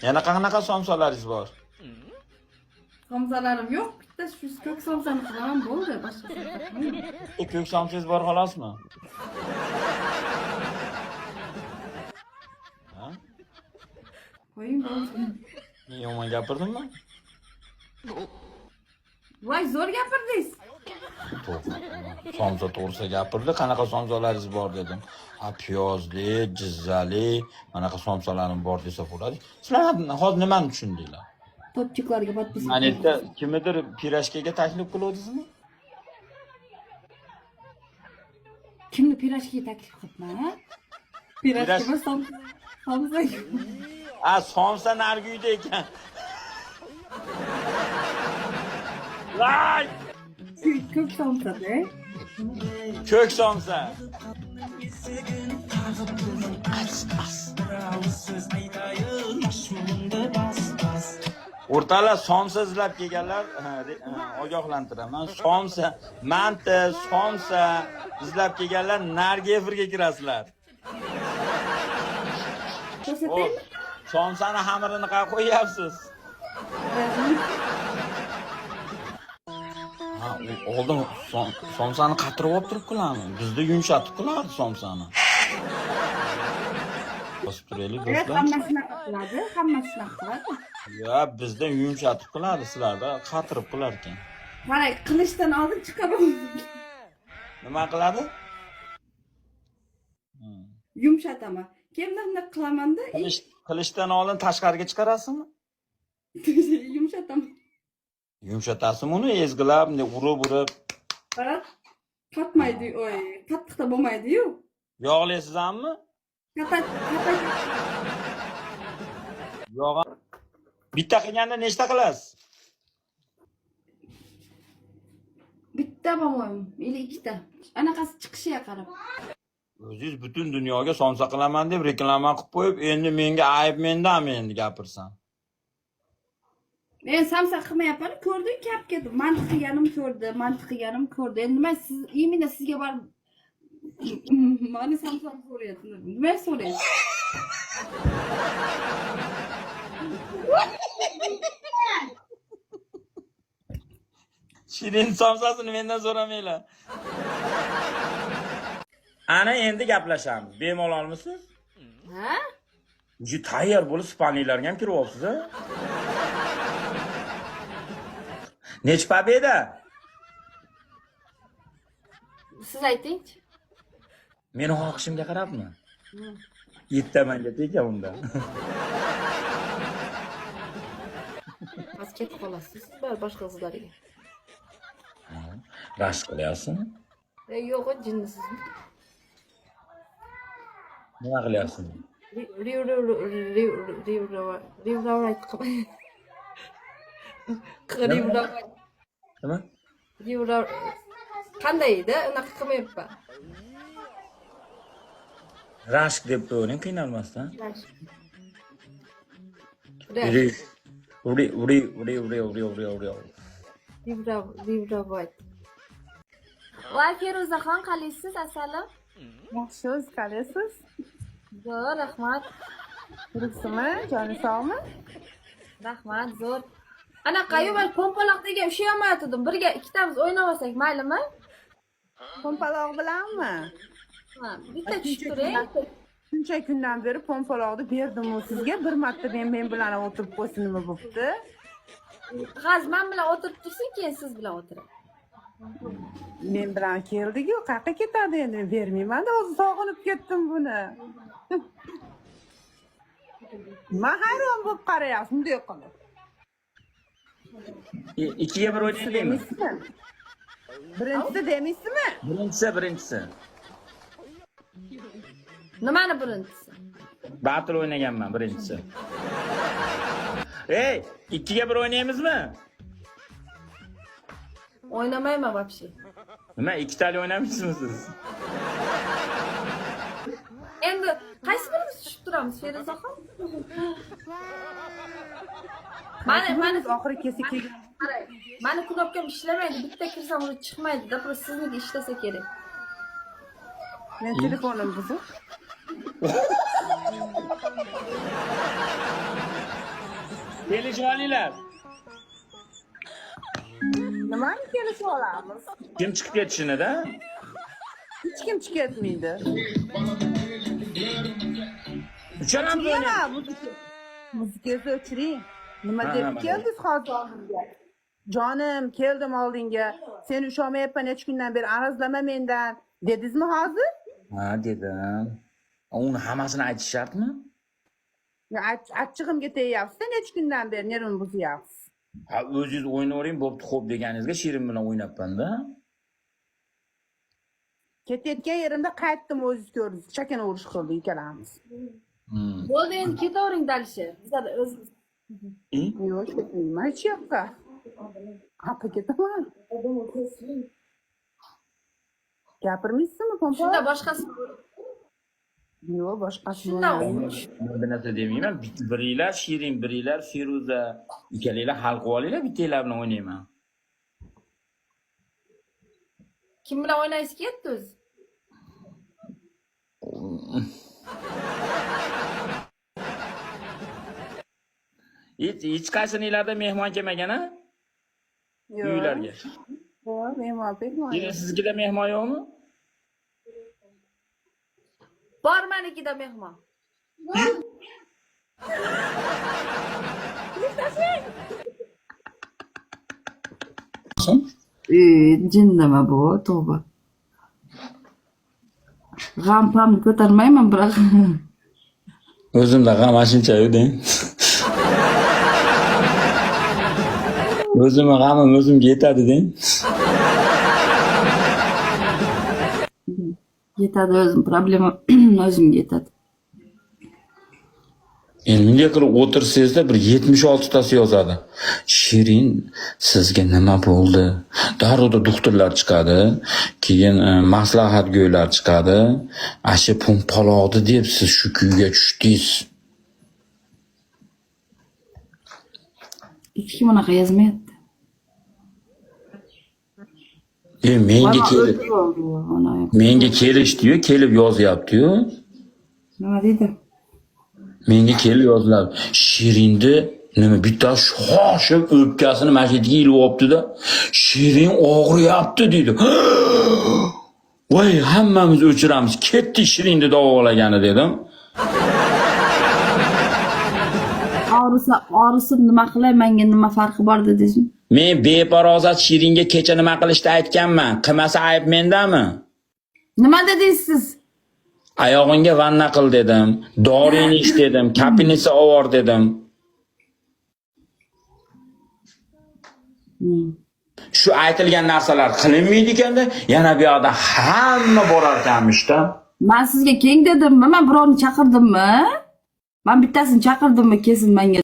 Yana qanaqa somsalaringiz bor? Somsalarim yo'q, bitta shu ko'k somsani qilaman, bo'ldi, boshqa somsa qilmayman. Bitta ko'k somsangiz bor xolosmi? Ha? Qo'ying, bo'ldi. Men yomon gapirdimmi? Voy, zo'r gapirdingiz. To'g'ri. Somsa to'g'risida gapirdi. Qanaqa somsalaringiz bor dedim. Ha, piyozli, jizzali, manaqa somsalarim bor desa bo'ladi. Sizlar hozir nimani tushundinglar? Topchiklarga подписка. Mana yerda kimnidir pirashkaga taklif qiluvdingizmi? Kimni pirashkaga taklif qilibman, ha? Pirashka emas, somsa. Somsa. Ha, somsa narigi uyda ekan. Voy! Ko'k somsa-da. Ko'k somsa. O'rtalar somsa izlab kelganlar, ha, ha, ogohlantiraman. Somsa, manti, somsa izlab kelganlar narigi efirga kirasizlar. Ko'rsataymi? Somsani xamirini qayerga qo'yyapsiz? Ha, u oldin somsani qatirib olib turib qilarmi? Bizda yumshatib qilardi somsani. Bosib turaylik do'stlar. Hamma shunaqa qiladi, hamma shunaqa qiladi. Ya bizda yumshatib qiladi, sizlarda qatirib qilar ekan. Qarang, qilishdan oldin chiqarib Nima qiladi? Yumshataman. Keyin bunday qilamanda, Qilishdan oldin tashqariga chiqarasizmi? Yumshataman. Yumshatasizmi uni ezgilab, bunday urib-urib. Faqat qatmaydi, oy, qattiqda bo'lmaydi-yu. Yog'laysiz hammi? Katak, katak. Yog' bitta qilganda nechta qilasiz? Bitta по-моему, или ikkita. Anaqasi chiqishiga qarab. O'zingiz butun dunyoga somsa qilaman deb reklama qilib qo'yib, endi menga ayb mendami endi gapirsam? Men samsa qilmayapman, ko'rdi, kap ketdi. Manti qilganim ko'rdi, manti qilganim ko'rdi. Endi nima siz именно sizga borib mani samsam so'rayapti. Nima so'rayapsiz? Shirin somsasini mendan so'ramanglar. Ana endi gaplashamiz. Bemalolmisiz? Ha? Uji tayyor bo'lib spalnilarga ham kirib olibsiz a? Nech pobeda? Siz aytingchi. Meni xohishimga qarabmi? Yetti manga tekan unda. Hozir ketib qolasiz, baribir boshqa qizlarga. Rashk qilyapsizmi? Yo'q, jinnisizmi? Nima qilyapsiz? Nima? Qanday edi? Unaqa qilmayapman. Rashk deb qo'ying, qiynalmasdan. Rashk. Uri uri uri uri uri uri uri uri. Rivrovayt. Voy Feruzaxon, qalaysiz asalim? Yaxshi, o'zi qalaysiz? Zo'r, rahmat. Yuribsizmi? Joni sog'mi? Rahmat, zo'r. Anaqa man pompaloq degan ushlayolmayotgandim. Birga ikkitamiz o'ynab olsak maylimi? Pompaloq bilanmi? Ha, bitta tushib turing. Shuncha kundan beri pompaloqni berdim-u sizga. Bir marta men bilan o'tirib qo'ysin, nima bo'pti? G'az men bilan o'tirib tursin, keyin siz bilan o'tiring. Men bilan keldi-ku, qayerga ketadi endi? Men bermayman-da, o'zi sog'inib ketdim buni. Man hayron bo'lib qarayapsiz, bunday qilib. Ikkiga bir o'ynaylikmi? Demaysizmi? Birinchisi demaysizmi? Birinchisi, birinchisi. Nimani birinchisi? Battle o'ynaganman birinchisi. Ey, ikkiga bir o'ynaymizmi? O'ynamayman вообще. Nima, ikkitali o'ynamaysizmi siz? Endi qaysi birimiz tushib turamiz, Feruzaxon? Mani oxiri kelsa kelgan. Qarang, mani knopkam ishlamaydi, bitta kirsam uni chiqmaydi-da, просто sizniki ishlasa kerak. Men telefonim buzuq. Kelishib olinglar. Nimani kelishib olamiz? Kim chiqib ketishini-da? Hech kim chiqib ketmaydi. Uchalamiz o'ynaymiz. Yana muzika. Muzikasi o'chiring. Nima Ha, deb ha, keldingiz hozir oldimga? Jonim, keldim oldinga. Seni usholmayapman necha kundan beri, arazlama mendan. Dedingizmi hozir? Ha, dedim. Uni hammasini aytish shartmi? Ya, achchig'imga tegyapsiz necha kundan beri nervimni buzyapsiz. Ha, o'zingiz o'ynavering, bo'pti, xo'p deganingizga Shirin bilan o'ynabman-da. Ketayotgan yerimda qaytdim, o'zingiz ko'rdingiz. Chakana urush qildik ikkalamiz. Bo'ldi, endi ketavering дальше. Bizlar o'zimiz. Yo'q, ketmayman hech yoqqa. Qayerga ketaman? Gapirmaysizmi, pompa? Shunda boshqasi Yo'q, boshqasi Shunda bo'lmaydi. Men bir narsa demayman. Biringlar Shirin, biringlar Feruza, ikkalanglar hal qilib olinglar, bittanglar bilan o'ynayman. Kim bilan o'ynaysiz ketdi o'zi? Hech qaysininglarda mehmon kelmagan, a? Yo'q. Uylarga. Yo'q, mehmon, mehmon. Shirin, siznikida mehmon yo'qmi? Bor manikida mehmon. Jinnima bu, tavba. G'am pamni ko'tarmayman biroq. O'zimda g'am shuncha deng. O'zimni g'amim o'zimga yetadi deng. Yetadi o'zim problema o'zimga yetadi. Endi bunday qilib o'tirsangizda bir 76 tasi yozadi. Shirin, sizga nima bo'ldi? Darrovda doktorlar chiqadi, keyin maslahatgo'ylar chiqadi. Asha pompaloqdi deb siz shu kuyga tushdingiz. Hech kim unaqa yozmayapti. Menga Bana kelib, o'zi bo'ldi, ona. menga kelishdi-yu, kelib yozyapti-yu. Nima deydi? Menga kelib yoziladi. Shirinni nima bitta shoshib o'pkasini mana shu yerga ilib olibdi-da. Shirin og'riyapti deydi. Voy, hammamiz o'chiramiz. Ketdik Shirinni davolagani dedim. Og'risa, og'risi nima qilay, menga nima farqi bor dedingizmi? Men befarosat Shiringa kecha nima qilishni aytganman. Qilmasa ayb mendami? Nima dedingiz siz? Oyog'ingga vanna qil dedim. Dorini ich dedim. Kapinisi ovor dedim. Shu aytilgan narsalar qilinmaydi ekanda, yana bu yoqda hamma borar ekanmishda. Men sizga keng dedimmi? Men birovni chaqirdimmi? Men bittasini chaqirdimmi, kelsin menga.